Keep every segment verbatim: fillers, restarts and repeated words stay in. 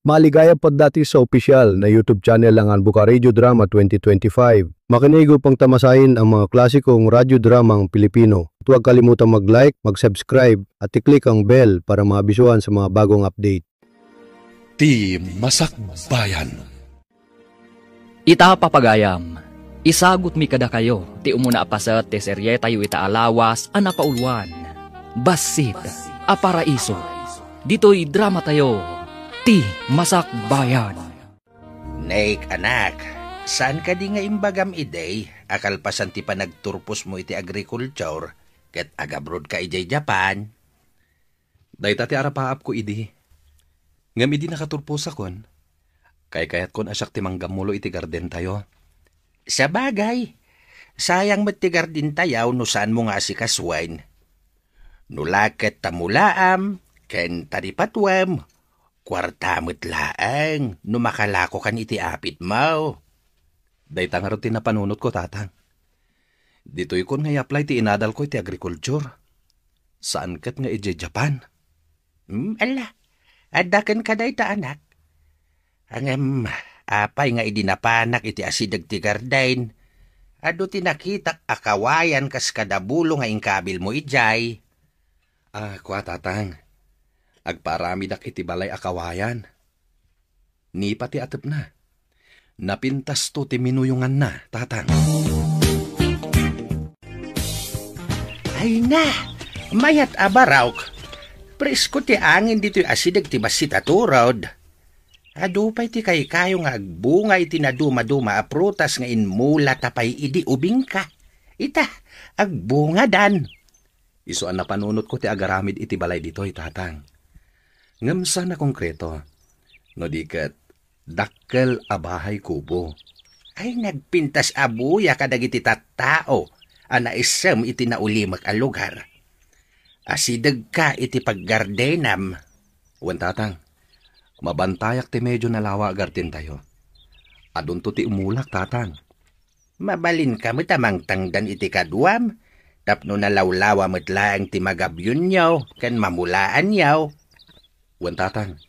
Maligaya pagdati sa opisyal na YouTube channel ng Anbuka Radio Drama twenty twenty-five. Makinig upang tamasain ang mga klasikong radyo dramang Pilipino. Huwag kalimutang mag-like, mag-subscribe, at i-click ang bell para maabisuhan sa mga bagong update. Ti Masakbayan. Ita, papagayam, isagutmi kadakayo ti umuna a paset ti serietayo ita a lawas a napauluan, Bassit a Paraiso. Ditoy dramatayo, Ti Masakbayan. Nek, anak, saan kadi nga imbagam idi a kalpasan ti panagturposmo iti agrikultur ket agabrodka idiay Japan? Dayta ti arapaapko idi. Ngem idi nakaturposakon, kaykayatkon a siak ti manggammulo iti gardentayo. Sabagay, sayang met ti gardentayo no saanmo nga asikasuen. No la ket ta mulaam ken ta ripatuem, kuarta met laeng no makalakokan iti apitmo. Dayta ngarud ti napanunotko, Tatang. Ditoykon nga i-apply ti inadalko iti agrikultur. Saan ket nga idiay Japan. Hmm, ala, adda kenka dayta, anak. Ngem, apay nga idi napanak iti asideg ti garden, adu ti nakitak a kawayan kas kadabulo nga inkabilmo idiay? Ah, kua, Tatang. Agpaaramidak iti balay a kawayan. Ni pati atepna. Napintasto ti minuyonganna, Tatang. Ay na! Mayat a baraok! Presko ti angin ditoy asideg ti bassit a turod. Adu pay ti kaykayo nga agbunga iti nadumaduma a prutas nga inmulata pay idi ubingka. Ita, agbungadan. Isu a napanunotko ti agaramid iti balay ditoy, Tatang. Ngem saan a konkreto. No di ket, dakkel a bahay kubo. Ay, nagpintas a buya kadagiti tattao a naisem iti naulimek a lugar. Asidegka iti paggardenam. Wen, Tatang. Mabantayak ti medyo nalawa a gardentayo. Adunto ti umulak, Tatang. Mabalinka met a mangtangdan iti kaduam tapno nalawlawa met laeng ti magabyonyo ken mamulaanyo. Wen, Tatang.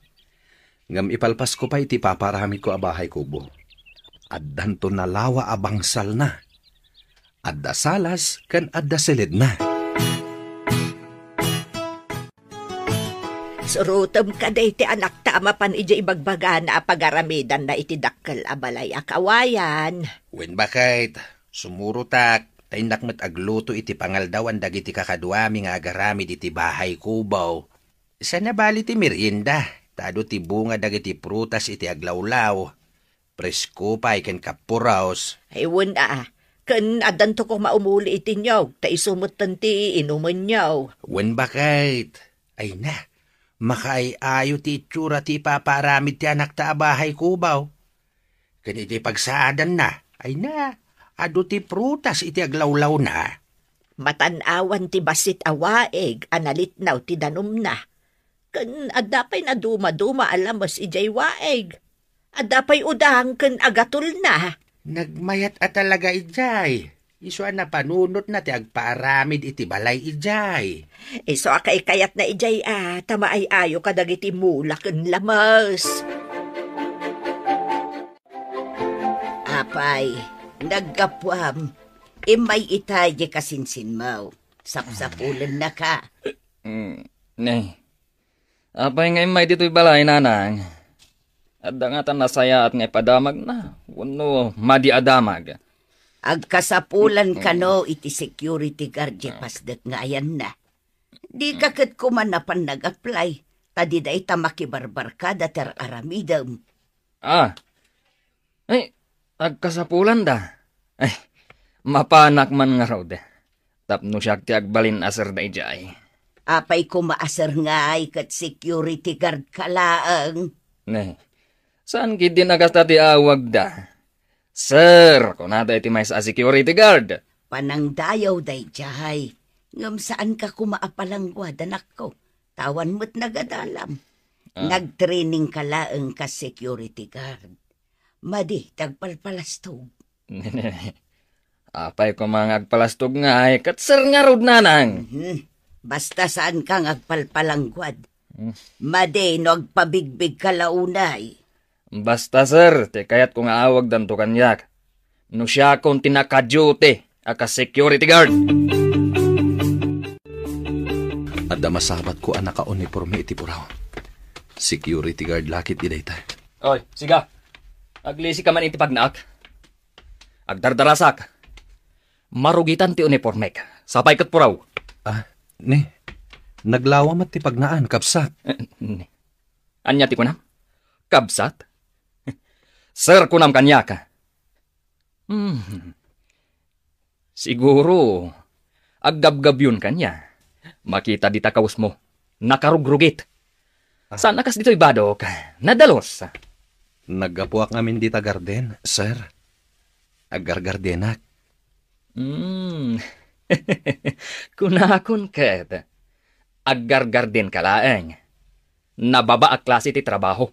Ngem ipalpasko pay iti ipapaaramidko a bahay kubo. Addanto nalawa a bangsalna. Adda salas ken adda siledna. Surotem kadi ti anakta a mapan idiay ibagbagana a pagaramidanna iti dakkel a balay a kawayan. Wen, baket, sumurotak, ta innak met agluto iti pangaldawan dagiti kakaduami nga agaramid iti bahay kubo. Saan a bali ti merienda, ta adu ti bunga dagiti prutas iti aglawlaw. Presko pay ken kappuros. Ay, wen a, ken addanto koma umuli iti niyog, ta isu metten ti inumenyo. Wen, baket. Ay na, makaay-ayo ti itsura ti ipapaaramid ti anakta a bahay kubo. Ken iti pagsaadanna, ay na, adu ti prutas iti aglawlawna. Matan-awan ti bassit a waig a nalitnaw ti danumna. Ken adda pay nadumaduma a lames idiay waig. Adda pay udang ken agatulna. Nagmayat a talaga idiay. Isu a napanunotna ti agpaaramid iti balay idiay. Isu a kaykayatna idiay a, ta maay-ayo kadagiti mula ken lames. Apay, naggapuam. Immay ita idiay kasinsinmo. Sapsapulennaka. Mm, ne. Apay nga immay ditoy balay, nanang? Adda ngata nasayaat nga ipadamagna wenno madi a damag? Agkasapulan kano iti security guard ti pasdek nga ayanna. Dika ket koma napan nag-apply, ta dida ita makibarbarkada ti ar-aramidem. Ah. Ay, agkasapulan da. Ay, mapanak man ngarud. Tapno siak ti agbalin a sir daydiay. Apay koma a sir ngay ket security guard ka laeng? Ne, saan ketdin a kasta ti awagda? Sir, kunada iti maysa a security guard. Panangdayaw daydiay. Ngem saanka koma a palangguad, anakko. Awan met nagadalam. Ah. Nagtraining ka laeng kas security guard. Madi ti agpalpalastog. Apay koma nga agpalastog ngay, ket sir ngarud, nanang. Mhm. Basta saanka nga agpalpalangguad. Hmm. Madi no agpabigbigka la unay. Basta, sir, ti kayatko nga awagdanto kaniak. No siakon ti naka-duty a ka-security guard. Adda masabatko a naka-uniforme iti puraw. Security guard la ketdi dayta. Oy, siga. Aglisi ka man iti pagnaak. Agdardarasak. Marugitan ti uniformek. Sapay ket puraw. Ah, ni, naglawa met ti pagnaan, kabsat. Eh, ni. Ania ti kunam? Kabsat? Sir, kunam kaniak. Hmm. Siguro, aggabgabyon kaniak. Makita dita kawesmo. Nakarugrugit. Ah. Saan a kas ditoy badok? Nadalus. Naggapuak ngamin dita garden, sir. Aggargardenak. Hmm. Kunakon ket, aggargardenka laeng. Nababa a klase ti trabaho.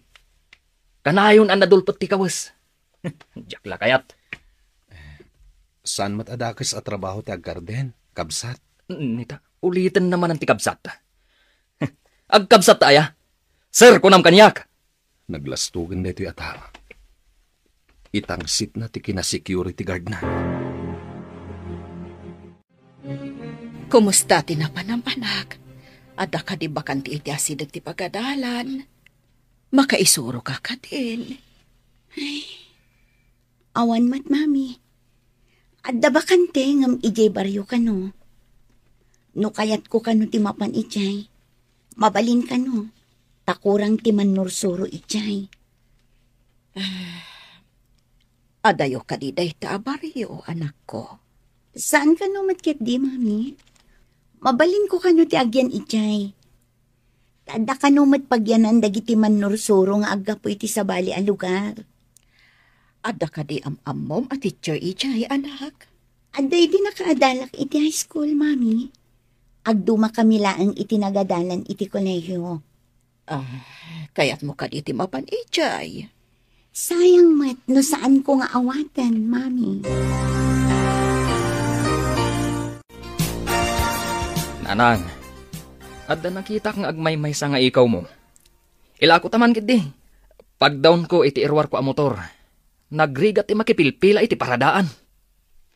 Kanayon a nadulpet ti kawes. Diak la kayat. Saan met a dakes a trabaho ti aggarden, kabsat? Nita, uliten na manen ti kabsat. Agkabsat ta aya? Sir, kunam kaniak. Naglastugen daytoy a tao. Itangsitna ti kina-security guardna. Kumusta ti napanam, anak? Adda kadi bakante iti asideg ti pagadalan? Makaisuroka kadin? Ay, awan met, Mami. Adda bakante ngem idiay barrio kano. No kayatko kano ti mapan idiay, mabalin kano, ta kurang ti mannursuro idiay. Ah, adayo kadi dayta a barrio, anakko? Saan kano met ketdi, Mami? Mabalinko kano ti agyan idiay. Ta adda kano met pagyanan dagiti mannursuro nga aggapu iti sabali a lugar. Adda kadi am-ammom a teacher idiay, anak? Adda idi nakaadalak iti high school, Mami. Agdumakami laeng iti nagadalan iti kolehio. Ah, kayatmo kadi ti mapan idiay? Sayang met no saanko nga awaten, Mami. Nanang, adda nakitak nga agmaymaysa nga ikawmo. Ilako ta man ketdi. Pagdawnko iti iruarko a motor. Nagrigat ti makipilpila iti paradaan.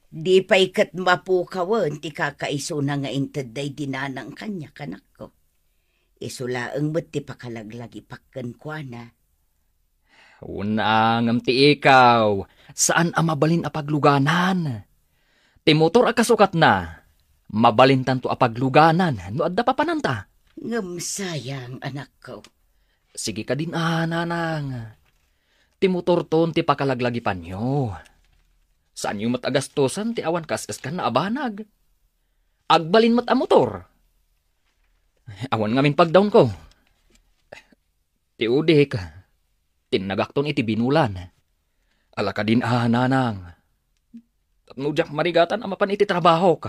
Di pay ket mapukawen ti kakaisuna nga inted daydi nanang kaniak, anakko. Isu laeng met ti pakalaglagipak kenkuana. Una ngem ti ikaw, saan a mabalin a pagluganan. Ti motor a kasukatna, mabalintanto a pagluganan no adda papananta. Ngem sayang, anakko. Sige kadin a, nanang. Ti motorton ti pakalaglagipanyo. Saanyo met a gastusan ti awan kaes-eskanna a banag. Agbalin met a motor. Awan ngamin pagdawnko. Ti udik, tinnagakton iti binulan. Alakadin a, nanang. Tapno diak marigatan a mapan iti trabahok.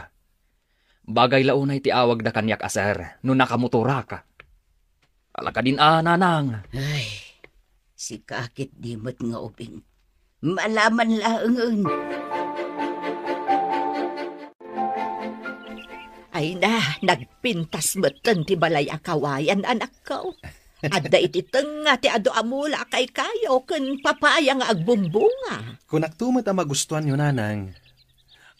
Bagay la unay ti awagda kaniak a sir no nakamotorak. Alakadin a, nanang. Ay, sika ketdi met nga ubing. Malaman laengen. Ay na, nagpintas metten ti balay a kawayan, anakko. Adda iti tengnga ti adu a mula a kaykayo ken papaya nga agbumbunga. Kunakto met a magustuanyo, nanang.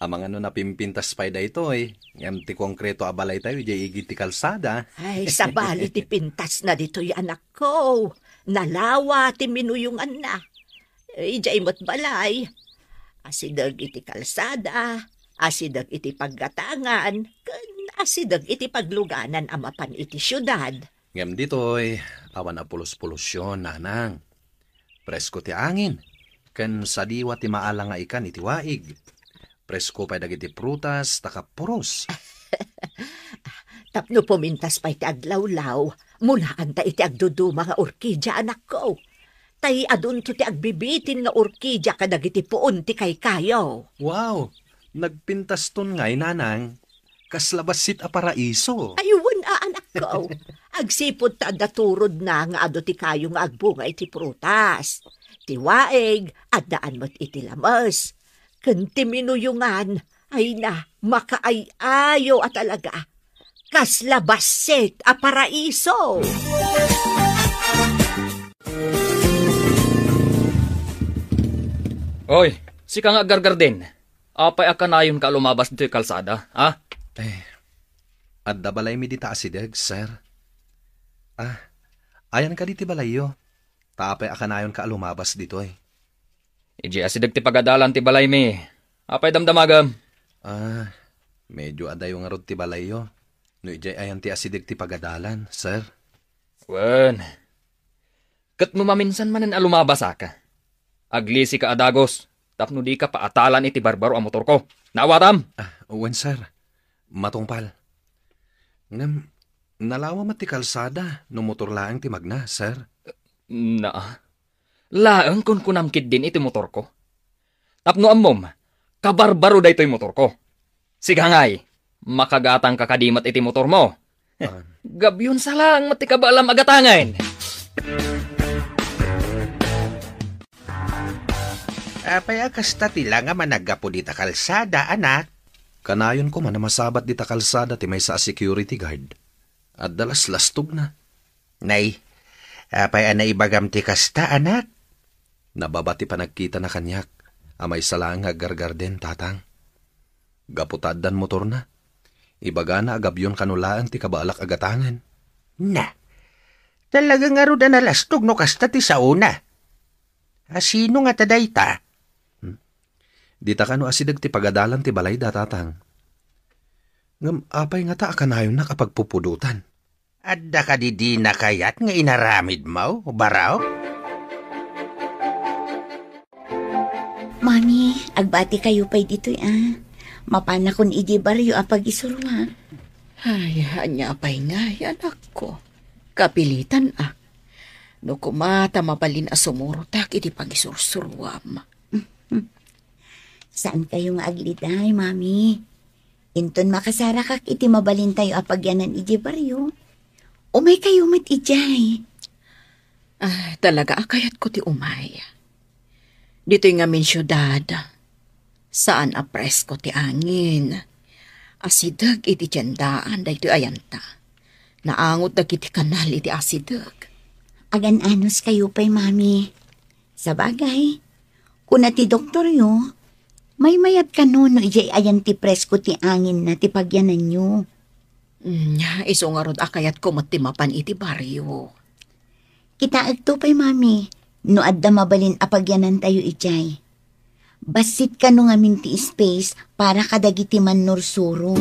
Amangan no napimpintas pay daytoy, ngem ti konkreto a balaytayo idiay igid ti kalsada. Ay, sabali ti pintasna ditoy, anakko. Nalawa ti minuyonganna. Idiay met balay. Asideg iti kalsada, asideg iti paggatangan, ken asideg iti pagluganan a mapan iti siudad. Ngem ditoy, awan a pulos-polusion, nanang. Presko ti angin, ken sadiwa ti maala nga ikan iti waig. Presko pay dagiti prutas, ta kapuros. Tapno pumintas pay ti aglawlaw, mulaanta iti agduduma nga orkidia, anakko. Tay adunto ti agbibitin nga orkidia kadagiti puon ti kaykayo. Wow! Nagpintaston ngay, nanang. Kasla bassit a paraiso. Ay, wen a, anakko. Agsipud ta adda turodna nga adu ti kayo nga agbunga iti prutas. Ti waig, addaan met iti lames. Ken ti minuyongan, ay na, makaay-ayo a talaga. Kasla bassit a paraiso! Oy, sika nga aggargarden. Apay a kanayonka a lumabas ditoy kalsada, ha? Eh, adda balaymi dita asideg, sir. Ah, ayan kadi ti balayyo. Ta apay a kanayonka a lumabas ditoy? Idiay asideg ti pagadalan ti balaymi. Apay damdamagam? Ah, medyo adayo ngarud ti balayyo. No idiay ayan ti asideg ti pagadalan, sir. Wen. Ket no maminsan manen a lumabasak, aglisika a dagus tapno dika paatalan iti barbaro a motorko. Naawatam? Ah, wen, sir. Matungpal. Ngem, nalawa met ti kalsada no motor laeng ti magna, sir. Naa. Laeng kunkunam ketdin iti motorko. Tapno ammom, kabarbaro daytoy motorko. Sika ngay, makagatangka kadi met iti motormo. Ah. Gabionsa laeng met ti kabaelam a gatangen. Apay a kasta ti langam a naggapu dita kalsada, anak? Kanayon koma a masabat dita kalsada ti maysa a security guard. Adda laslastogna. Nay, apay a naibagam ti kasta, anak? Nababa ti panagkitana kaniak a maysa laeng nga aggargarden, tatang. Gapu ta addan motorna, ibagana a gabion kano laeng ti kabaelak a gatangen. Na, talaga ngarud a nalastog no kasta ti saona. A sino ngata dayta? Hmm. Dita kano asideg ti pagadalan ti balayda, tatang. Ngem apay ngata a kanayonnak a pagpupudotan? Adda kadi dina kayat nga inaramidmo, Barok? Mami, agbati kayo pay ditoy, ah. Mapanakon idi baryo a pagisuruak. Ay, ania pay ngay, anak ko? Kapilitan, ah. No kuma ta mabalin a sumurotak iti pagisursuruam. Saan kayo nga agliday, Mami? Inton makasarakak iti mabalintayo a pagyanan idiay baryo, umaykayo met idiay. Ah, talaga a kayatko ti umay. Ditoy ngamin siudad, saan a presko ti angin. Asideg iti tiendaan daytoy ayanta. Naangot dagiti kanal iti asideg. Agan-anos kayo pay, Mami. Sabagay, kuna ti doktoryo, maymayat kano no idiay ayan ti presko ti anginna ti pagyananyo. Mm, isu ngarud a kayatko met ti mapan iti baryo. Kitaekto pay, Mami, no adda mabalin a pagyanantayo idiay. Bassit kano ngamin ti space para kadagiti mannursuro.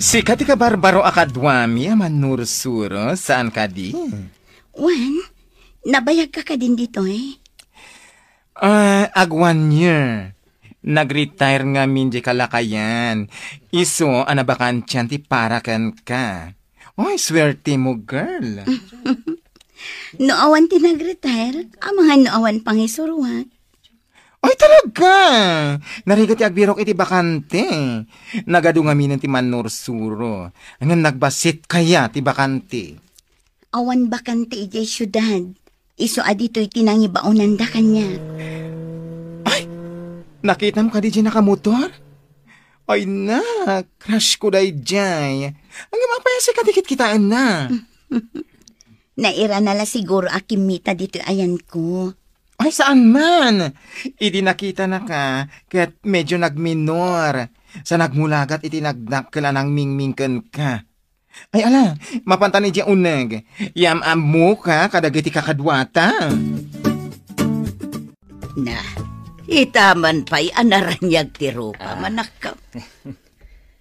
Sika ti kabarbaro a kaduami a mannursuro, saan kadi? Wen, nabayagka kadin ditoy? Ah, ag one year. Nag-retire ngamin di kalakayan. Isu a nabakantian ti para kenka. Oy, suerte mo, girl. No awan ti nag-retire, amangan no awan pangisuruak. Ay, talaga! Narigat ti agbirok iti bakante. Nagadu ngaminen ti mannursuro. Ngem nagbassit kaya ti bakante? Awan bakante idiay siudad. Isu a ditoy ti nangibaonanda kaniak. Ay! Nakitam kadi diay nakamotor? Ay na, crush ko daydiay. Ngem apay a sika ti kitkitaenna? Nairana la siguro a kimmita ditoy ayanko. Ay, saan man? Idi nakitanaka, ket medyo nagminor. Sa nagmulagat iti nagdakkel a nangmingming kenka. Ay, ala, mapantan idiay uneg. Yam-ammoka kadagiti kakaduata. Na, ita man pay a naraniag ti rupa, Ah. manakkaw.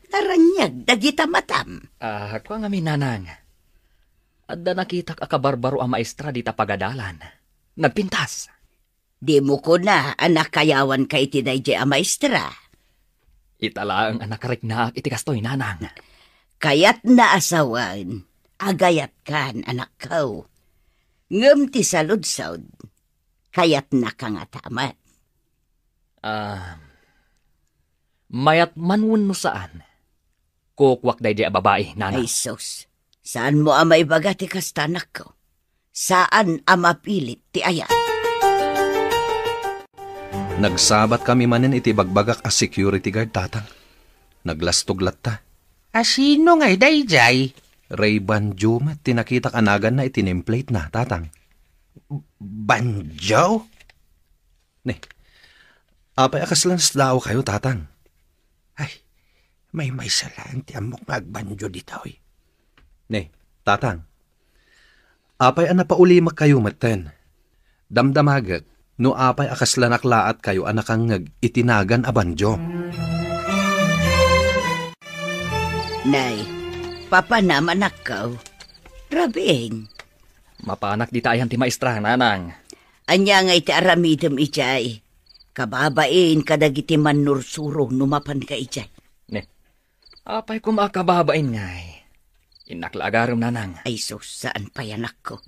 Naraniag dagita matam. Ah, kua ngamin, nanang. Adda nakitak a kabarbaro a maestra dita pagadalan. Nagpintas. Dimo kuna a nakayawanka iti daydiay a maestra? Ita laeng a nakariknaak iti kastoy, nanang. Kayatna a sawen, agayatkan, anakko. Ngem ti saludsod, kayatnaka ngata met? Ah, mayat man wenno saan, kukuak daydiay a babai, nanang. Ay, sus. Saanmo a maibaga ti kasta, anakko. Saan a mapilit ti ayat. Nagsabatkami manen iti bagbagak a security guard, tatang. Naglastog latta. "Asino ngay daydiay?" Ray Banjo met ti nakitak a naganna iti nameplate na, Tatang. "Banjo?" Ne, apay a kasla nasdaawkayo, Tatang? "Ay, maymaysa laeng ti ammok nga agbanjo ditoy." Ne, Tatang, apay a napaulimakkayo metten? Damdamagek no apay a kasla naklaatkayo a nakangngeg iti nagan a banjo. Nay, papanam, anakko. Rabiin. Mapanak dita ayan ti maestra, nanang. Ania nga iti aramidem idiay? Kababain kadagiti mannursuro no mapanka idiay. Ne, apay koma a kababain ngay? Innak la agarem, nanang. Ay sus, saan pay, anakko.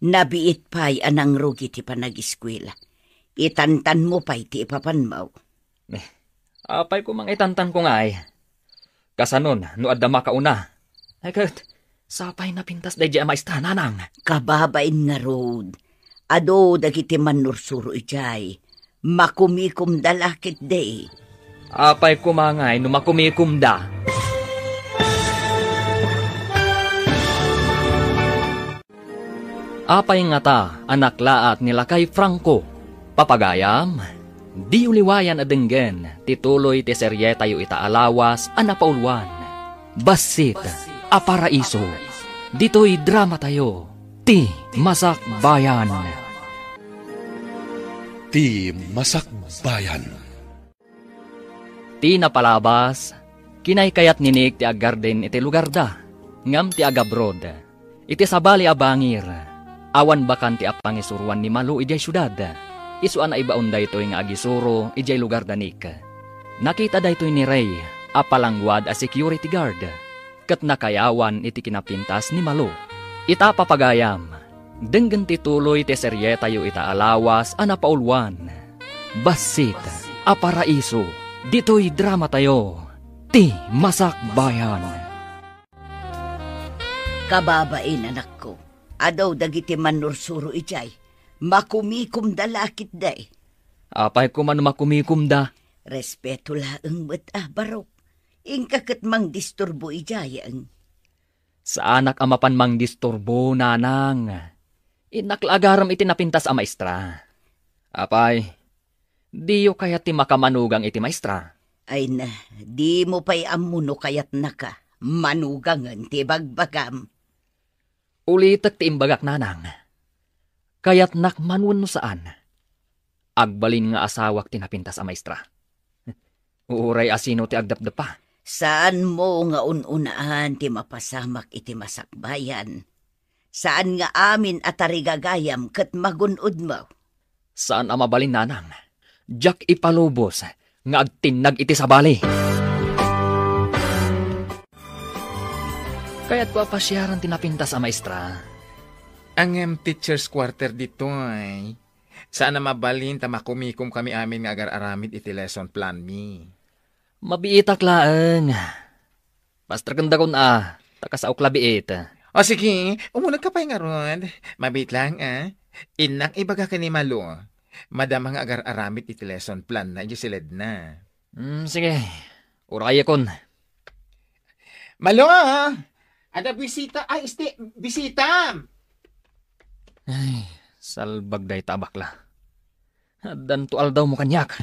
Nabiit pay a nangrugi ti panagiskuela. Itantanmo pay ti ipapanmo. Ne, apay koma nga itantanko ngay? Kasanon no adda makauna? Ay ket, sapay napintas daydiay a maestra, nanang. Kababain ngarud, adu dagiti mannursuro idiay. Makumikomda la ketdi. Apay koma ngay no makumikomda? Apay ngata a naklaat ni Lakay Franco? Papagayam, diyo liwayan a denggen ti tuloy ti serietayo ita a lawas a napauluan, Bassit a Paraiso, ditoy dramatayo, Ti Masakbayan. Ti Masakbayan. Ti napalabas, kinaykayat ni Nick ti aggarden iti lugarda, ngem ti agabroad. Iti sabali a bangir, awan bakan ti apangisuroan ni Malo idiay siudad. Isu a naibaon daytoy nga agisuro idiay lugarda, Nick. Nakita daytoy ni Ray a palangguad a security guard, ket nakayawan iti kinapintas ni Malo. Ita, papagayam, denggen ti tuloy ti serietayo ita a lawas a napauluan, Bassit a Paraiso, ditoy dramatayo, Ti Masakbayan. Kababain, anakko, adu dagiti mannursuro idiay. Makumikomda la ketdi. Apay koma no makumikomda? Respeto laeng met a barok. Inka ket mangdisturbo idiayen. Saanak a mapan mangdisturbo, nanang. Innak la agarem iti napintas a maestra. Apay, diyo kayat ti makamanugang iti maestra? Ay na, dimo pay ammo no kayatnaka. Manugangen ti ibagbagam. Ulitek ti imbagak, nanang. Kayatnak man wenno saan, agbalin nga asawak ti napintas a maestra. Uray asino ti agdepdepa. Saanmo nga un-unaan ti mapasamak iti masakbayan. Saan nga amin a tarigagayam ket magun-odmo. Saan a mabalin, nanang. Diak ipalubos nga agtinnag iti sabali. Kayatko a pasiaran ti napintas a maestra. Ngem teacher's quarter ditoy. Saan a mabalin ta makumikomkami amin nga agar-aramid iti lesson plan mi. Mabiitak laeng. Pastrekendakon a, ta kasaok la biit. O sige, umulogka pay ngarud. Mabiit laeng a. Innak ibaga ken ni Malo. Madama nga agar-aramid iti lesson plan na idiay siledna. Hmm, sige. Urayekon. Malo! Adda bisita, ay, este, bisita! Ay, salbag dayta a bakla. Addanto aldawmo kaniak.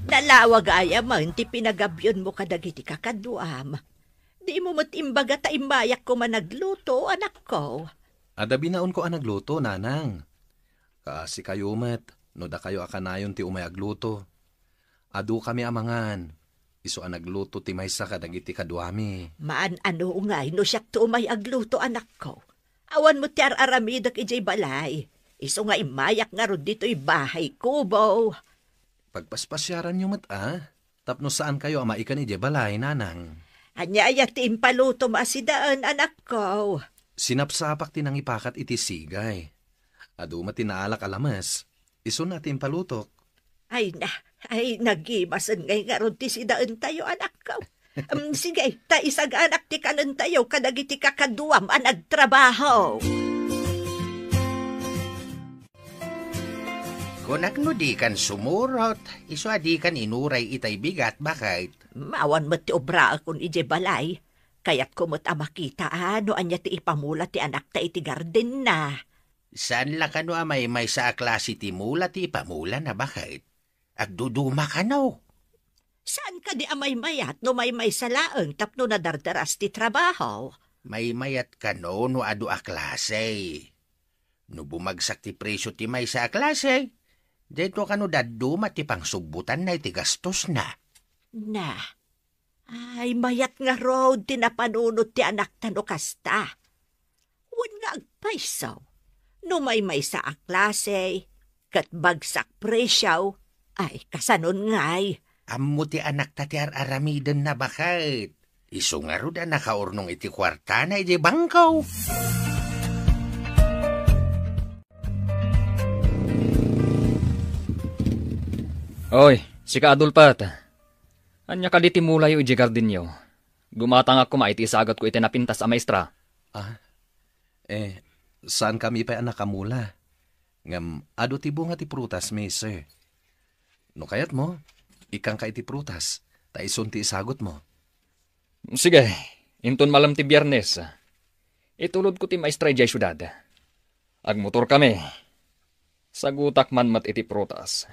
Nalawag aya man ti pinagabionmo kadagiti kakaduam. Dimo met imbaga ta immayak koma nagluto, anakko. Adda binaonko a nagluto, nanang. Kaasikayo met, no dakayo a kanayon ti umay agluto. Adukami a mangan, isu a nagluto ti maysa kadagiti kaduami. Maan-ano ngay no siakto umay agluto, anakko? Awan met ti ar-aramidek idiay balay. Isu nga immayak ngarud ditoy bahay kubo. Pagpaspasiaranyo met a, tapno saankayo a maikan idiay balay, nanang. Ania aya ti impalutom a sidaen, anakko? Sinapsapak ti nangipakat iti sigay. Adu met ti naalak a lames. Isuna ti impalutok. Ay na, ay, nagimasen ngay ngarud ti sidaentayo, anakko. Em, sige, ta isaganak ti kanentayo kadagiti kakaduam a nagtrabaho. Kunak no dikan sumurot, isu a dikan inuray itay bigat, baket. Awan met ti obraekon idiay balay. Kayatko met a makita a no ania ti ipamula ti anakta iti gardenna. Saan la kano a maymaysa a klase ti mula ti ipamulana, baket? Agduduma kano. Saan kadi a maymayat no maymaysa laeng tapno nadardaras ti trabaho? Maymayat kano no adu a klase. No bumagsak ti presio ti maysa a klase, dayto kano dadduma ti pangsugbotanna iti gastosna. Na, ay, mayat ngarud ti napanunot ti anakta no kasta. Wen nga agpayso, no maymaysa a klase, ket bagsak presio, ay, kasanon ngay? Ammo ti anakta ti ar-aramidenna, baket. Isu ngarud a nakaurnong iti kuartana idiay bangko. Oy, sika, Adolfo. Ania kadi ti mulayo idiay gardenyo? Gumatangak koma iti isagatko iti napintas a maestra. Ah, eh, saankami pay a nakamula. Ngem adu ti bunga ti prutasmi, sir. No kayatmo, ikkanka iti prutas, ta isun ti isagutmo. Sige, inton malem ti Biernes, itulodko ti maestra idiay siudad. Agmotorkami. Sagutak man met iti prutas.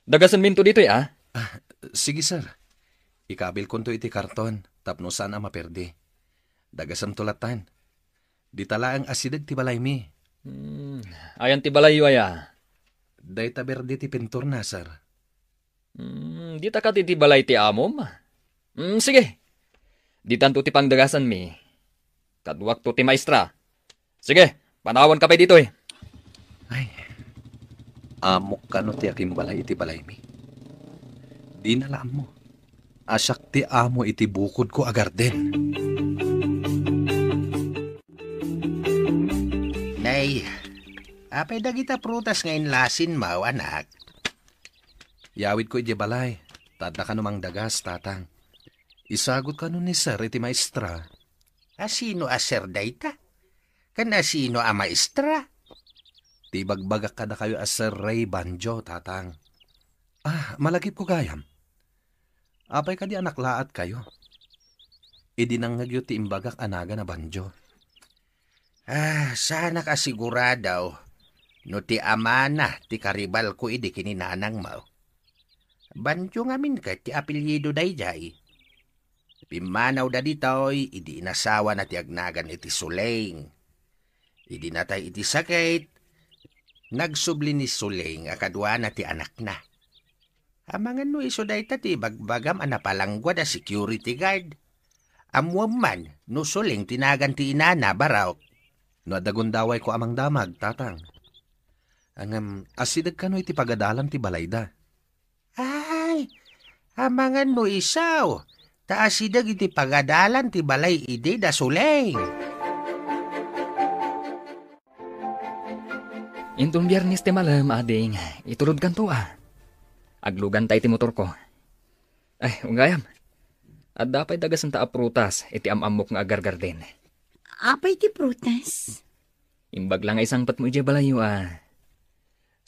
Dagasenminto ditoy, a? Ah, sige, sir. Ikabilkonto iti karton tapno saan a maperdi. Dagasemto lattan. Dita laeng asideg ti balaymi. Hmm, ayan ti balayyo aya? Dayta berde ti pinturna, sir. Hmm, dita kadi ti balay ti amom? Hmm, sige. Ditanto ti pangdagasanmi. Kaduakto ti maestra. Sige, panawanka pay ditoy. Ay, amok kano ti akimbalay iti balaymi. Dina la ammo a siak ti amo iti bukodko a garden. Nay, apay dagita prutas nga inlasinmo, anak? Yawidko idiay balay, ta adda kano mangdagas, tatang. Isagot kano ni sir iti maestra. A sino a sir dayta? Ken a sino a maestra? Ti ibagbagak kadakayo a Sir Ray Banjo, tatang. Ah, malagipko gayam. Apay kadi a naklaatkayo idi nangngegyo ti imbagak a nagan a Banjo? Ah, saanak a sigurado no ti amana ti karibalko idi ken ni nanangmo. Banjo ngamin ket ti apelyido daydiay. Pimmanawda ditoy idi inasawana ti agnagan iti Suleng. Idi natay iti sakit, nagsubli ni Suleng a kaduana ti anakna. Amangan no isu dayta ti ibagbagam a napalangguad a security guard. Ammuem man no Suleng ti nagan ti inana, Barok. No adda gundawayko a mangdamag, tatang. Ngem, asideg kano iti pagadalan ti balayda? Ay, amangan no isu, ta asideg iti pagadalan ti balay idi da Suleng. Inton Biernes ti malem, ading, itulodkanto a. Agluganta iti motorko. Ay, ugayam. Adda pay dagasenta a prutas iti am-ammok nga agargarden. Apay ti prutas? Imbag la nga isangpetmo idiay balayyo a.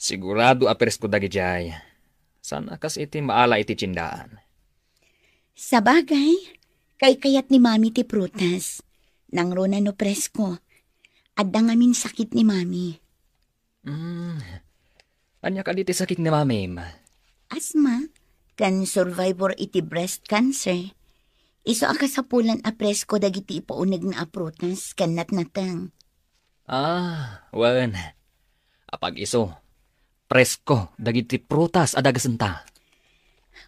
Sigurado a presko dagidiay. Saan a kas iti maala iti tiendaan. Sabagay, kaykayat ni Mami ti prutas. Nangruna no presko. Adda ngamin sakit ni Mami. Hmm. Ania kadi ti sakit ni Mamim? Asma, ken survivor iti breast cancer. Isu a kasapulan a presko dagiti ipaunegna a prutas ken natnateng. Ah, wen. Apag-isu, presko dagiti prutas a dagasenta.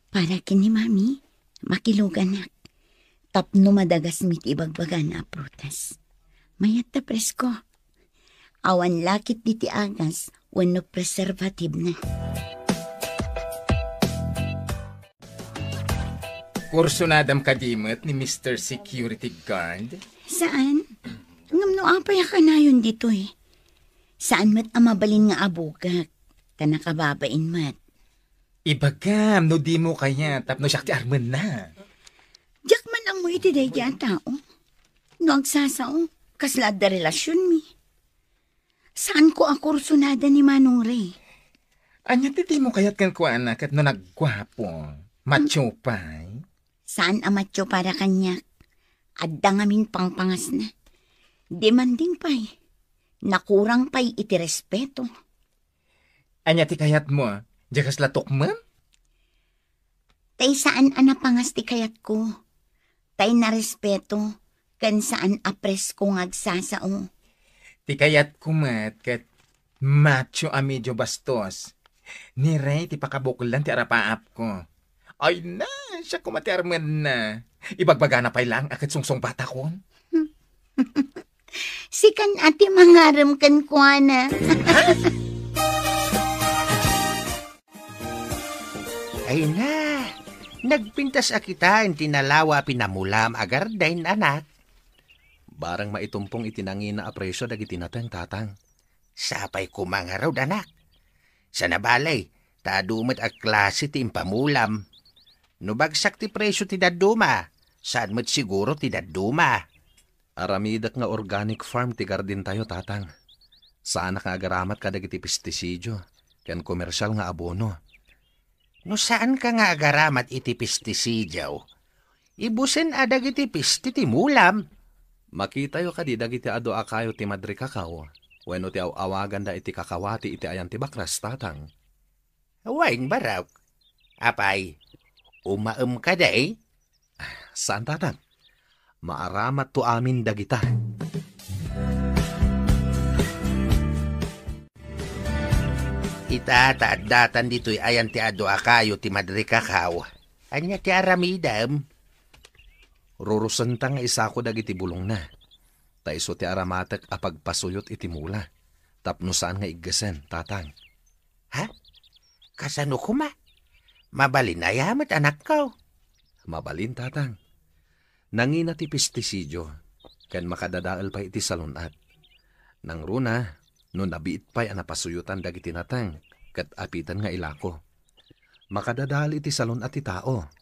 Para ken ni Mami, makiluganak. Tapno madagasmi ti ibagbagana a prutas. Mayat ta presko. Awan lakit diti agas wenno preservative na. Kursunadam kadi met ni Mister Security Guard? Saan? Ngem no apay a kanayon ditoy? Saan met a mabalin nga abugak, ta nakababain met. Ibagam no dimo kayat tapno siak ti armenna. Diak man ammo iti daydi a tao. No agsasao, kasla adda relasionmi. Saanko a kursunada ni Manong Ray. Ania ti dimo kayat kenkuana ket no nagguapo, macho pay? Saan a macho para kaniak. Adda ngamin pangpangasna. Demanding pay. Nakurang pay iti respeto. Ania ti kayatmo? Diay kasla tukmem? Tay saan a napangas ti kayatko. Tay narespeto, ken saan a presko nga agsasao. Ti kayatko met ket macho a medio bastos. Ni Ray ti pakabuklan ti arapaapko. Ay na, siya koma ti armenna. Ibagbagana pay laeng a ket sungsungbatakon. Sikan a ti mangarem kenkuana. Ay na, nagpintas a kitaen ti nalawa a pinamulam a garden, anak. Barang maitumpong iti nangina a presio dagiti nateng, tatang. Sapay koma ngarud, anak. Sana balay, ta adu met a klase ti impamulam. No bagsak ti presio ti dadduma, saan met siguro ti dadduma. Aramidek nga organic farm ti gardentayo, tatang. Saanak nga agaramat kadagiti pestisidio ken komersial nga abono. No saanka nga agaramat iti pestisidio, ibusen a dagiti pesti ti mulam. Makitayo kadi dagiti adu a kayo ti madre kakao wenno ti aw-awaganda iti kakawati iti ayan ti bakras, tatang? Wen, barok. Apay, umaem kadi? Saan, tatang. Maaramatto amin dagita. Ita, ta addatan ditoy ayan ti adu a kayo ti madre kakao. Ania ti aramidem? Rurusenta nga isako dagiti bulongna. Ta isu ti aramatek a pagpasuyot iti mula. Tapno saan nga iggesen, tatang. Ha? Kasano koma? Mabalin aya met, anakko? Mabalin, tatang. Nangina ti pestisidio, ken makadadael pay iti salun-at. Nangruna, no nabiit pay a napasuyotan dagiti nateng, ket apiten nga ilako. Makadadael iti salun-at ti tao.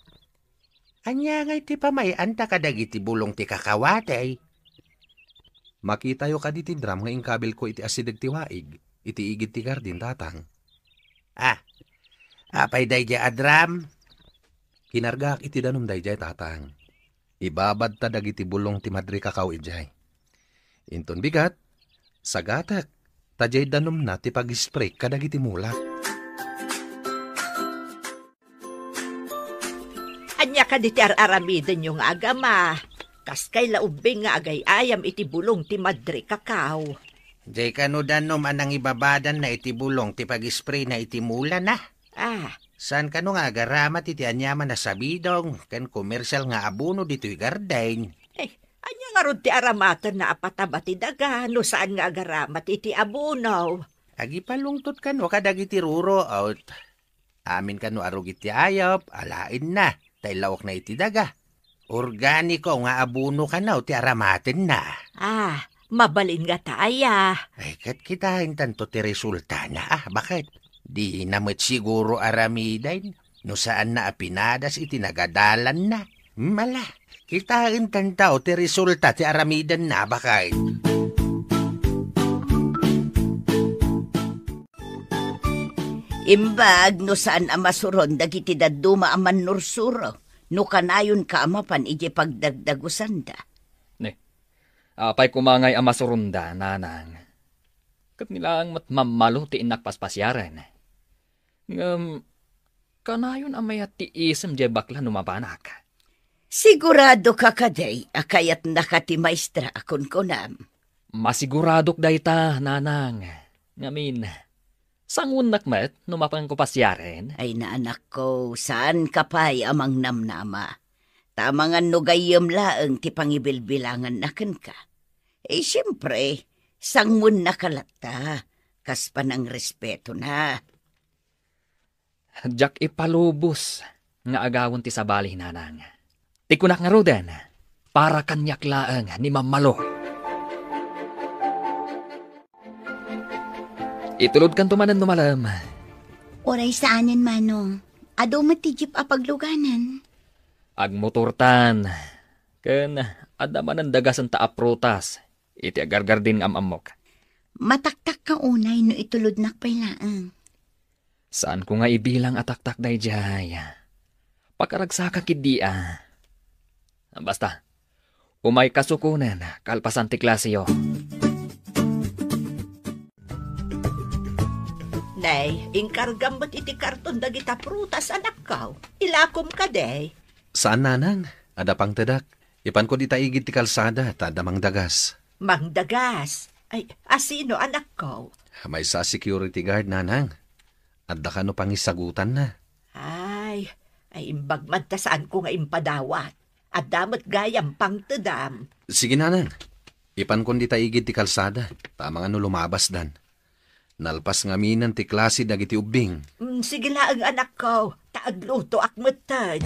Ania ngay ti pamay-anta kadagiti bulong ti kakawati? Makitayo kadi ti drum nga inkabilko iti asideg ti waig, iti igid ti gardin, tatang. Ah, apay daydiay a drum? Kinargaak iti danum daydiay, tatang. Ibabadta dagiti bulong ti madre kakao idiay. Inton bigat, sagatek, ta diay danumna ti pag-spray kadagiti mulak. Ania kadi ti ar-aramidenyo nga agama? Kaskay la ubbing nga agay-ayam iti bulong ti madre kakao. Diay kano danum a nangibabadanna iti bulong ti pag-sprayna iti mulana? Ah. Saan kano nga agaramat iti aniaman a sabidong ken komersial nga abono ditoy garden? Eh, ania ngarud ti aramatenna a pataba ti daga no saan nga agaramat iti abono? Agipalungtot kano kadagiti ruruot. Amin kano a rugi ti ayup, alaenna, ta illawokna iti daga. Organiko nga abono kano ti aramatenna. Ah, mabalin nga ta aya. Ay, ket kitaentanto ti resultana, ah, baket? Dina met siguro aramiden, no saanna a pinadas iti nagadalanna. Mala, kitaentanto ti resulta ti aramidenna, baket? Imbag no saan a masuron dagiti dadduma a mannursuro, no kanayonka a mapan idiay pagdagdagusanda. Ne, apay koma ngay a masuronda, nanang? Ket ni laeng met mammalo ti innak paspasiaren. Ngem, kanayon a mayat ti isem diay bakla no mapanak. Siguradoka kadi a kayatnaka ti maestra a kunkunam? Masiguradok dayta, nanang. Ngamin, sanguennak met no mapanko pasiaren? Ay, naanakko, saanka pay a mangnamnama. Ta amangan no gayyem laeng ti pangibilbilanganna kenka. Eh, siempre, sanguennaka latta, kas panangrespeto na. Diak ipalubos nga agawen ti sabali, nanang. Ti kunak ngaruden, para kaniak laeng ni Mammalo. Itulodkanto manen no malem. Uray saanen, Manong. Adu met ti jeep a pagluganan. Agmotortan. Ken adda manen dagasenta a prutas iti agargardin nga am-ammok. Mataktakka unay no itulodnak pay laeng. Saanko nga ibilang a taktak daydiay. Pakaragsakak idi a. Basta, umayka sukonen kalpasan ti klaseyo. Nay, inkargam met iti karton dagita prutas, anakko. Ilakom kadi. Saan, nanang. Adda pangtedak. Ipanko dita igid ti kalsada, ta adda mangdagas. Mangdagas? Ay, asino, anakko? Maysa a security guard, nanang. Adda kano pangisagutanna. Ay, ay, imbag man ta saanko nga impadawat. Adda met gayam pangtedam. Sige, nanang. Ipankon dita igid ti kalsada, ta amangan no lumabasdan. Nalpas ngaminen ti klase dagiti ubbing. Mm, sige laeng, anakko, ta aglutoak metten.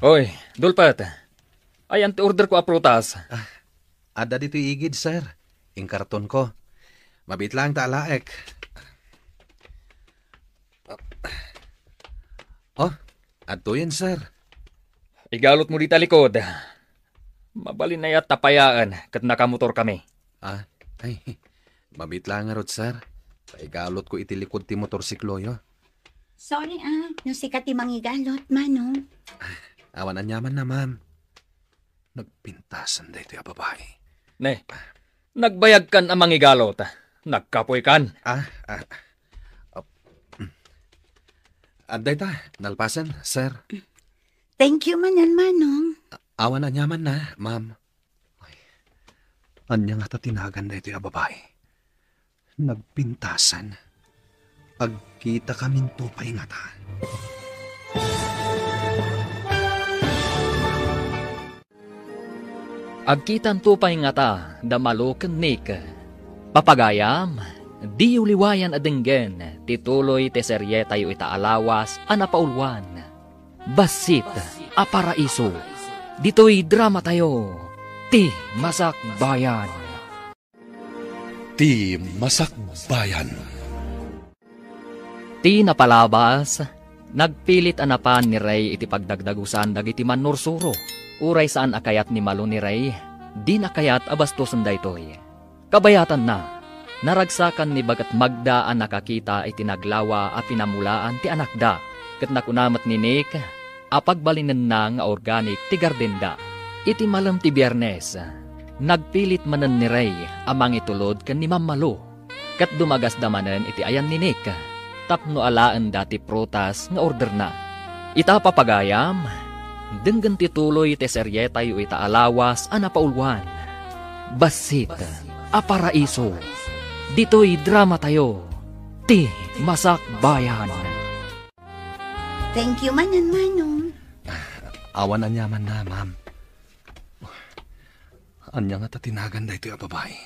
Oy, Dulpet. Ayan ti orderko a prutas. Ah, adda ditoy igid, sir. Inkartonko. Mabiit laeng ta alaek. Oh, adtoyen, sir. Igalotmo dita likod. Mabalin aya ta payaen ket nakamotorkami. Ah, ay, mabiit laeng ngarud, sir. Paigalotko iti likod ti motorsikloyo. Sorry, ah, no sika ti mangigalot, Manong. Awan aniamanna, ma'am. Nagpintasan daytoy a babai. Ne, nagbayagkan a mangigalot. Nagkapoykan. Ah, ah. Ap-, mm. Adda ita, nalpasen, sir. Thank you manen, Manong. Awan aniamanna, ma'am. Ay, ania ngata ti nagan daytoy a babai? Nagpintasan. Agkitakaminto pay ngata. Agkitanto pay ngata da Malo ken Nick. Papagayam, diyo liwayan a denggen ti tuloy ti serietayo ita a lawas a napauluan, Bassit a Paraiso. Ditoy dramatayo, Ti Masakbayan. Ti Masakbayan. Ti napalabas, nagpilit a napan ni Rey iti pagdagdagusan dagiti mannursuro. Uray saan a kayat ni Malo ni Rey, dina kayat a bastosen daytoy. Kabayatanna, naragsakan ni Baket Magda a nakakita iti naglawa a pinamulaan ti anakda, ket nakuna met ni Nick a pagbalinenna nga organic ti gardenda. Iti malem ti Biernes, nagpilit manen ni Rey a mangitulod ken ni Ma'am Malo, ket dumagasda manen iti ayan ni Nick tapno alaenda ti prutas nga orderna. Ita, papagayam, denggen ti tuloy ti serietayo ita a lawas a napauluan, Bassit a Paraiso. Ditoy dramatayo, Ti Masakbayan. Thank you manen, Manong. Awan aniamanna, ma'am. Ania ngata ti nagan daytoy a babai?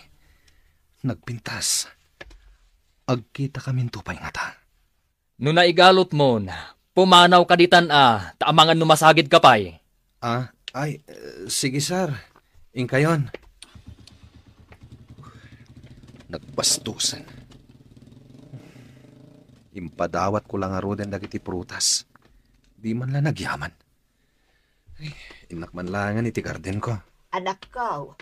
Nagpintas. Agkitakaminto pay ngata. No naigalotmon, pumanawka ditan a, ta amangan no masagidka pay. Ah, ay, eh, sige, sir. Inkayon. Nagbastusen. Impadawatko la ngaruden dagiti prutas. Di man la nagyaman. Ay, innak man laengen iti gardenko. Anakko,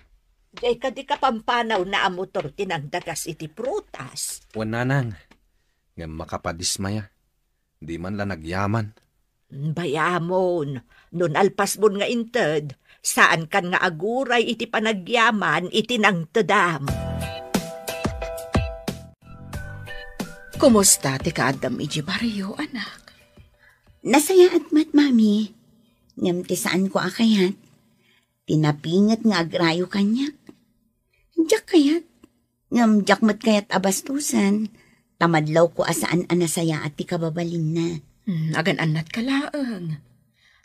diay kadi kapampanaw na a motor ti nangdagas iti prutas? Wen, nanang, ngem makapadismaya. Di man la nagyaman. Bayamon, no nalpasmon nga inted, saankan nga aguray iti panagyaman iti nangtedam. Kumusta ti kaaddam idiay barrio, anak? Nasayaat met, Mami. Ngem ti saanko a kayat, ti napinget nga agrayo kaniak. Diak kayat, ngem diak met kayat a bastosen, ta madlawko a saan a nasayaat ti kababalinna. Hmm, agan-annatka laeng.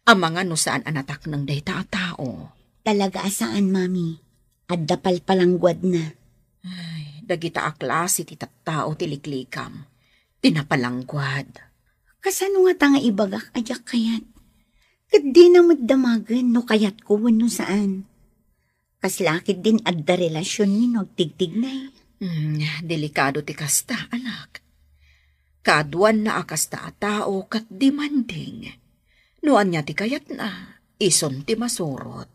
Amangan no saan a natakneng dayta a tao. Talaga a saan, Mami. Adda palpalangguadna. Ay, dagita a klase ti tattao ti liklikam. Ti napalangguad. Kasano ngata nga ibagak a diak kayat? Ket dina met damagen no kayatko wenno saan. Kasla ketdin adda relasionmi no agtigtignay. Hmm, delikado ti kasta, anak. Kaaduanna a kasta a tao ket demanding. No ania ti kayatna, isun ti masurot.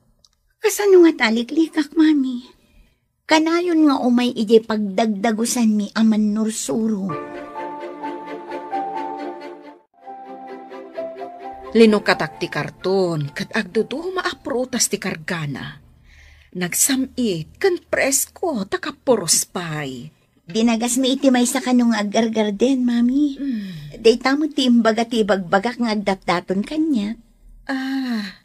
Kasano nga ta liklikak, Mami? Kanayon nga umay idiay pagdagdagusanmi a mannursuro. Linukatak ti karton ket agduduma a prutas ti kargana. Nagsam-it ken presko ta kapuros pay. Dinagasmi iti maysa kano nga aggargarden, Mami. Mm. Dayta met ti imbaga ti ibagbagak nga agdatdaton kaniak. Ah,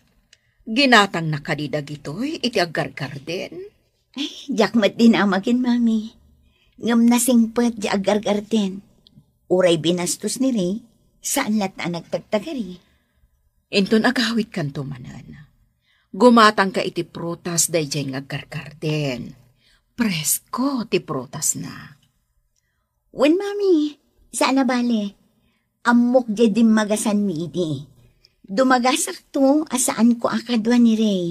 ginatangna kadi dagitoy iti aggargarden? Ay, diak met dinamagen, Mami. Ngem nasingpet ti aggargarden. Uray binastos ni Ray, saan latta a nagtagtagari. Inton agawidkanto manen, gumatangka iti prutas daydiay nga aggargarden. Presko ti prutasna. Wen, Mami, saan a bale. Ammok diay dimmagasanmi idi. Dumagasakto a saanko a kadua ni Ray.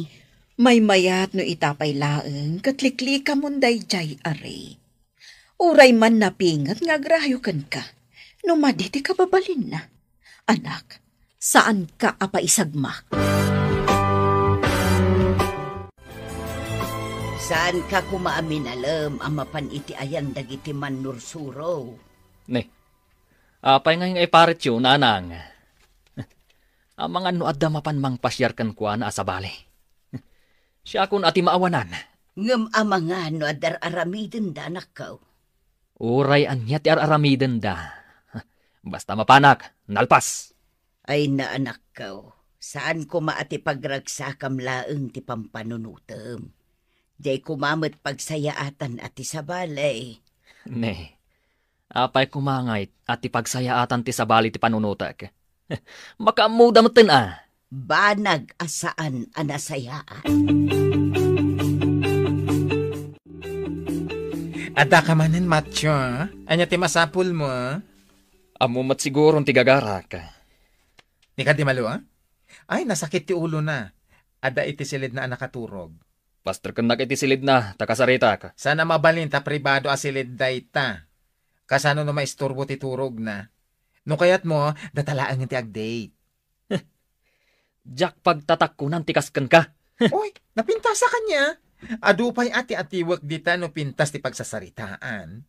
Maymayat no ita pay laeng ket liklikamon daydiay a Ray. Uray man napinget nga agrayo kenka, no madi ti kababalinna. Anak, saanka a paisagmak. Saanka koma a minalem a mapan iti ayan dagiti mannursuro. Ne, apay ngay nga iparityo, nanang? Amangan no adda mapan mangpasiar kenkuana a sabali. Siakon a ti maawanan. Ngem amangan no adda ar-aramidenda, anakko. Uray ania ti ar-aramidenda. Basta mapanak, nalpas. Ay, naanakko, saan koma a ti pagragsakam laeng ti pampanunotem. Diay koma met pagsayaatan a ti sabali. Ne, apay koma ngay a ti pagsayaatan ti sabali ti panunotek? Makaammoda metten a. Banag a saan a nasayaat. Adda ka manen, Matyo, a? Ania ti masapulmo, a? Ammo met siguron ti gagarak. Ni kadi Malo, a? Ay, nasakit ti ulona. Adda iti silidna a nakaturog. Pasterkennak iti silidna, ta kasaritak. Saan a mabalin ta pribado a silid dayta. Kasano no maisturbo ti turogna? No kayatmo, data laengen ti ag-date. Diak pagtatakkonan ti kas kenka. Oy, napintasa kaniak. Adu pay a ti atiwek dita no pintas ti pagsasaritaan.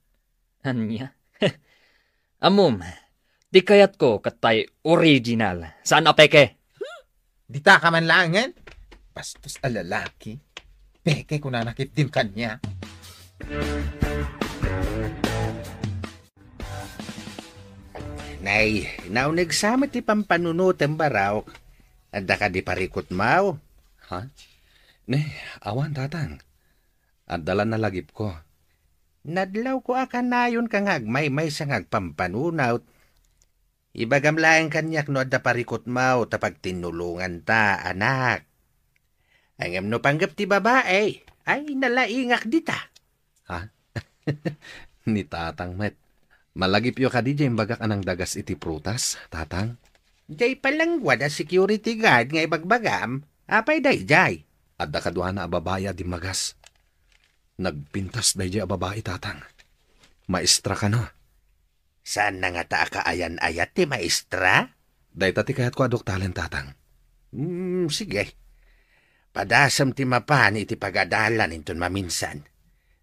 Ania? Ammom, ti kayatko ket tay original. Saan a peke? Dita ka man laengen? Bastos a lalaki. Peke kunana ketdin kaniak. Nay, nauneg sa met ti pampanunotem, Baraok. Adda kadi parikutmaw? Ha? Ne, awan, tatang. Adda la nalagipko. Nadlawko a kanayonka nga agmaymaysa nga agpampanunot. Ibagam laeng kaniak no adda parikutmaw ta pagtinnulonganta, anak. Ngem no panggep ti babai, ay, nalaingak dita. Ha? Ni tatang met. Malagipyo kadi diay imbagak a nangdagas iti prutas, tatang? Diay palangguad a security guard nga ibagbagam, apay daydiay? Adda kaduana a babai a dimmagas. Nagpintas daydiay a babai, tatang. Maestra kano. Saanna ngata a kaayan-ayat ti maestra? Dayta ti kayatko a duktalen, tatang. Hmm, sige. Padasem ti mapan iti pagadalan inton maminsan.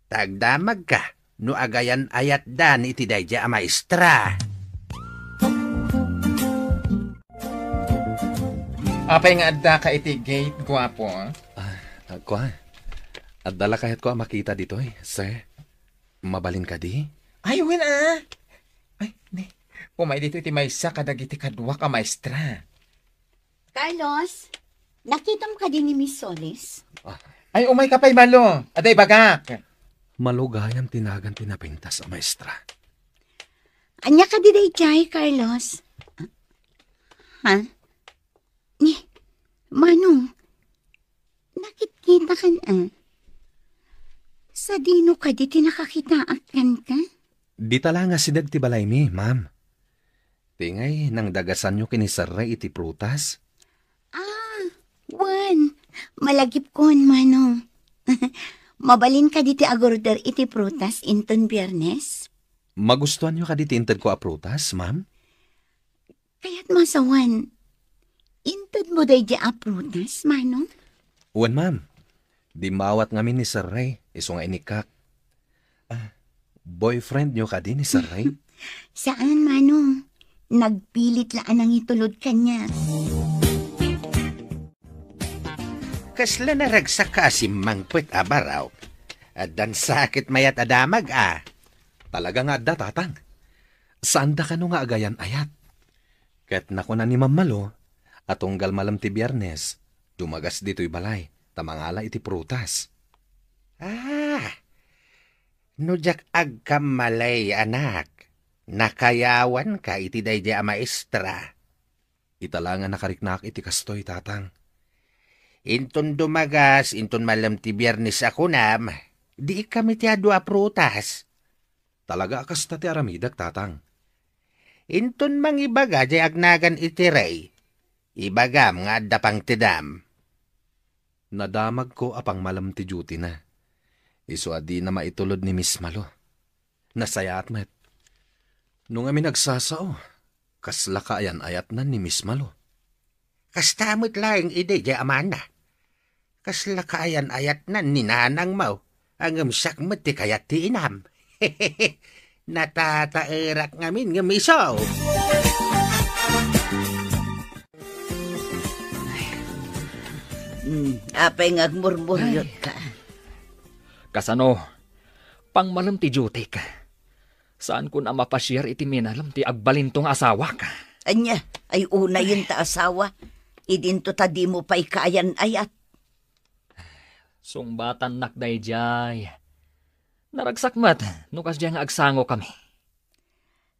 Ta agdamagka no agayan-ayatdan iti daydiay a maestra. Apay nga addaka iti gate, guapo? Ah, ah, kua. Adda la kayatko a makita ditoy, sir. Mabalin kadi? Ay, wen a. Ay, ne. Umay ditoy ti maysa kadagiti kaduak a maestra. Carlos, nakitam kadi ni Miss Solis? Ah. Ay, umayka pay, Malo. Adda ibagak. Malo gayam ti nagan ti napintas a maestra. Ania kadi daydiay, Carlos? Ha? Ni, Manong, nakitkitakan a? Sadino kadi ti nakakitaak kenka? Dita la nga sideg ti balaymi, ma'am. Ti ngay, nangdagasanyo ken ni Sir Ray iti prutas? Ah, wen. Malagipkon, Manong. Mabalin kadi ti agorder iti prutas inton Biernes? Magustuanyo kadi ti intedko a prutas, ma'am? Kayatmo a sawen, intedmo daydiay a prutas, Manong? Wen, ma'am. Dimmawat ngamin ni Sir Ray, isu nga inikkak. Ah, boyfriendyo kadi ni Sir Ray? Saan, Manong. Nagpilit la a nangitulod kaniak. Kasla naragsak ka a simmangpet a barok. Addan sakit mayat a damag, a. Talaga nga adda, Tatang. Saanda kano nga agayan-ayat. Ket nakuna ni Ma'am Malo a tunggal malem ti Biernes, dumagas ditoy balay ta mangala iti prutas. Ah, no diak agkamali, anak, nakayawanka iti daydiay a maestra. Ita la nga nakariknaak iti kastoy, Tatang. Inton dumagas, inton malem ti Biernes a kunam, diikkami ti adu a prutas. Talaga a kasta ti aramidek, Tatang. Inton mangibaga diay agnagan iti rey, ibagam nga adda pangtedam. Nadamagko a pangmalem ti duty-na. Isu a dina maitulod ni Miss Malo. Nasayaat met. No ngamin agsasao, kasla kaayan-ayatnan ni Miss Malo. Kasta met laeng idi diay amana. Kasla kaayan-ayatnan ni nanangmo, ngem siak met ti kayat ti inam. Natataerak ngamin ngem isu. Hmm, apay nga agmurmuryot ka? Kasano? Pangmalem ti duty-k. Saankon a mapasiar iti minalem ti agbalinto nga asawak. Ania, ay unayen ta asawa. Idinto ta dimo pay kaayan-ayat. Sungbatannak daydiay. Naragsak met no kasdiay nga agsangokami.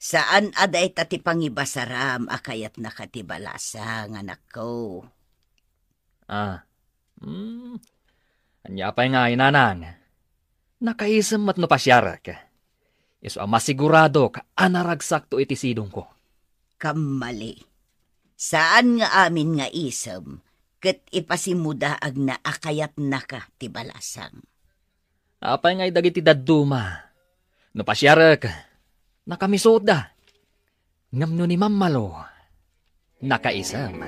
Saan a dayta ti pangibasaram a kayatnaka ti balasang, anakko. Ah. Hmm. Ania pay ngay, nanang? Nakaisem met no pasiarek. Isu a masiguradok a naragsakto iti sidongko. Kammali. Saan nga amin nga isem ket ipasimudaagna a kayatnaka ti balasang. Apay ngay dagiti dadduma? No pasiarek, nakamisutda. Ngem no ni Ma'am Malo, nakaisem.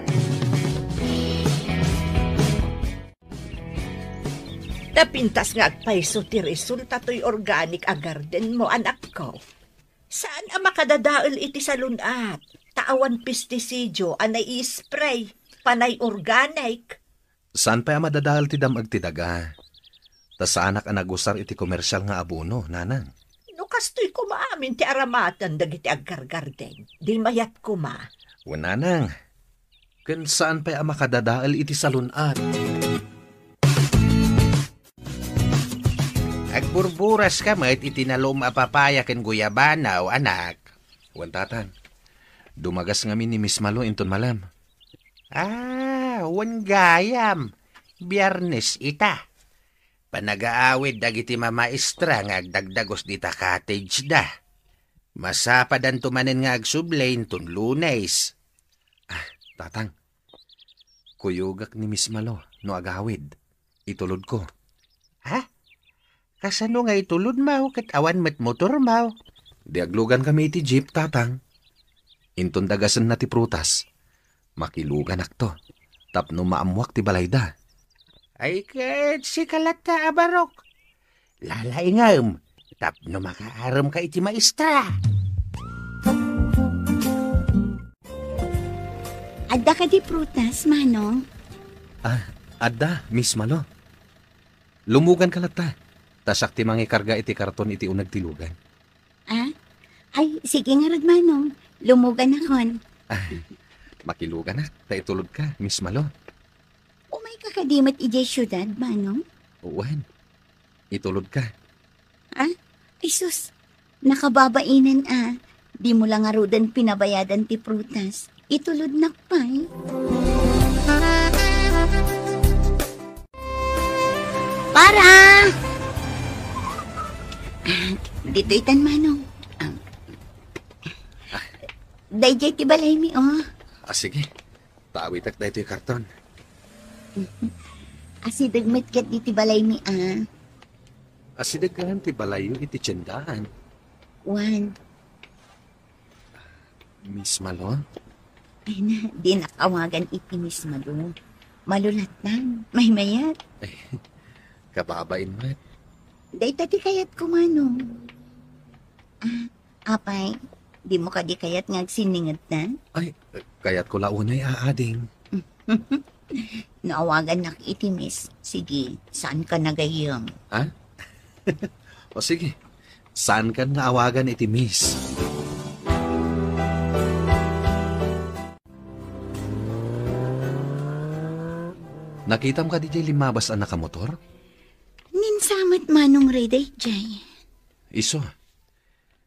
Napintas nga agpayso ti resulta toy organic a garden mo, anakko. Saan a makadadael iti salun-at, ta awan pesticidio a nai-spray, panay organic. Saan pay a madadael ti dam-ag ti daga. Ta saanak a nagusar iti komersial nga abono, nanang. No kastoy koma amin ti aramatan dagiti aggargarden, di mayat koma. Wen, nanang. Ken saan pay a makadadael iti salun-at. Agburburas ka met iti nalum a papaya ken guyabana, o anak. Wen, tatang. Dumagas ngamin ni Miss Malo inton malem. Ah, wen gayam. Biernes ita. Panagaawid dagiti mamaestra nga agdagdagos dita cottage da. Masapadanto manen nga agsubli inton Lunes. Ah, tatang. Kuyogak ni Miss Malo no agawid. Itulodko. Ha? Kasano nga itulodmo ket awan met motormo? Di aglugankami iti jeep, tatang. Inton dagasenna ti prutas, makiluganakto tapno maammoak ti balayda. Ay, ket sika latta a barok. Lalaingem tapno makaaremka iti maestra. Adda kadi prutas, Manong? Ah, adda, Miss Malo. Lumuganka latta. Ta siak ti mangikarga iti karton iti uneg ti lugan. Ah? Ay, sige ngarud, Manong. Lumuganakon. Ah, makiluganak, ta itulodka, Miss Malo. Umayka kadi met idiay siudad, Manong? Wen. Itulodka. Ah? Ay sus, nakababainen a. Dimo la ngaruden pinabayadan ti prutas. Itulodnak pay. Para! Ah, ditoy tan, Manong. Ah. Daydiay ti balaymi, o. Ah, sige. Tawitek daytoy karton. Asideg met ket ditoy balaymi, a. Asideg ngamin ti balayyo iti tiendaan. Wen. Miss Malo? Ay na, dinak awagan iti Miss Malo. Malo latta. Maymayat. Ay, Kababain met. Dayta ti kayatko, Manong. Ah, apay, dimo kadi kayat nga agsinningedtan? Ay, kayatko la unay, a, ading. No awagannak iti Miss, sige, saankan a gayyem. Ha? O sige, saankan nga awagan iti Miss. Nakitam kadi diay limmabas a nakamotor? Ninsamet, Manong Ray, daydiay. Isu.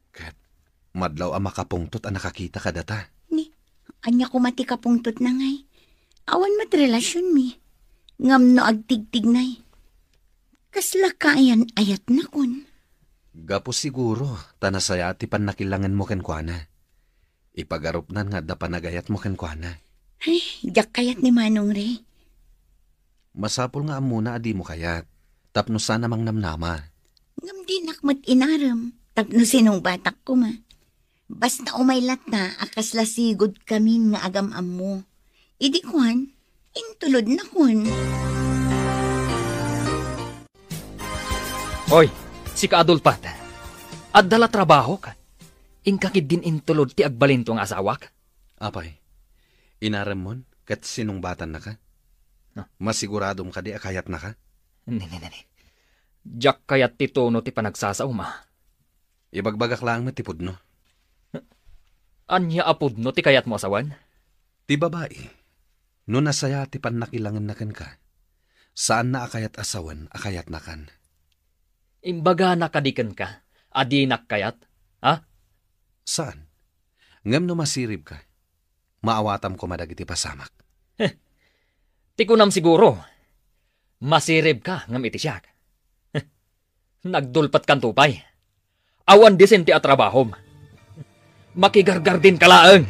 Ket madlaw a makapungtot a nakakita kadata. Ni, ania koma ti kapungtotna ngay? Awan met relasionmi. Ngem no agtigtignay, kasla kaayan-ayatnakon. Gapu siguro ta nasayaat ti pannakilangenmo kenkuana. Ipagarupnan nga adda panagayatmo kenkuana. Ay, diak kayat ni Manong Ray. Masapul nga ammona a dimo kayat, tapno saan a mangnamnama. Ngem dinak met inarem, tapno sinungbatak koma. Basta umay latta a kasla sigudkamin nga agam-ammo. Idi kuan, intulodnakon. Oy, sika Adolfo, adda la trabahok. Inka ketdin intulod ti agbalinto nga asawak? Apay, inaremmon ket sinungbatannaka? No. Masiguradom kadi a kayatnaka? Ni, ni, ni, ni. Diak kayat ti tono ti panagsasaom, a. Ibagbagak laeng met ti pudno. Ania a pudno ti kayatmo a sawen? Ti babai, no nasayaat ti pannakilangenna kenka, saanna a kayat a sawen a kayatnakan. Imbagana kadi kenka a dinak kayat, a? Saan. Ngem no masiribka, maawatam koma dagiti pasamak. Heh. Ti kunam siguro, masiribka ngem iti siak. Heh. Nagdulpetkanto pay. Awan disente a trabahom. Makigargardinka laeng.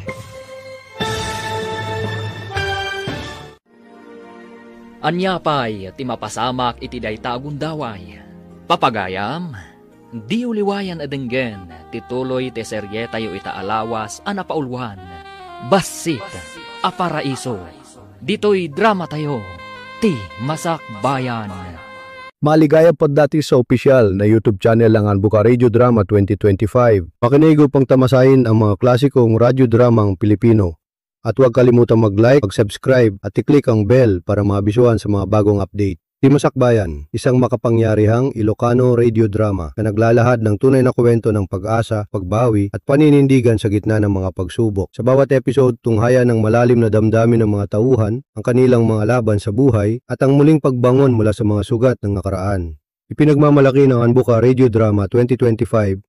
Ania pay ti mapasamak iti dayta a gundaway? Papagayam, diyo liwayan a denggen ti tuloy ti serietayo ita a lawas a napauluan, Bassit a Paraiso. Ditoy dramatayo, Ti Masakbayan. Maligayab paddati sa opisyal na YouTube channel ng Anbuka Radio Drama twenty twenty-five. Makinig upang tamasain ang mga klasikong radyo dramang Pilipino. At huwag kalimutang mag-like, mag-subscribe at i-click ang bell para maabisuhan sa mga bagong update. Ti Masakbayan, isang makapangyarihang Ilocano radio drama na naglalahad ng tunay na kwento ng pag-asa, pagbawi, at paninindigan sa gitna ng mga pagsubok. Sa bawat episode, tunghayan ng malalim na damdamin ng mga tauhan, ang kanilang mga laban sa buhay, at ang muling pagbangon mula sa mga sugat ng nakaraan. Ipinagmamalaki ng Anbuka Radio Drama twenty twenty-five,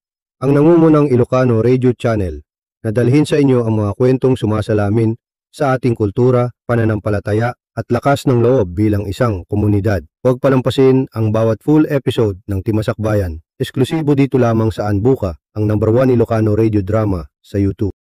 ang nangungunang Ilocano radio channel na dalhin sa inyo ang mga kwentong sumasalamin sa ating kultura, pananampalataya, at lakas ng loob bilang isang komunidad. Huwag palampasin ang bawat full episode ng Ti Masakbayan. Esklusibo dito lamang sa Anbuka, ang number one Ilocano radio drama sa YouTube.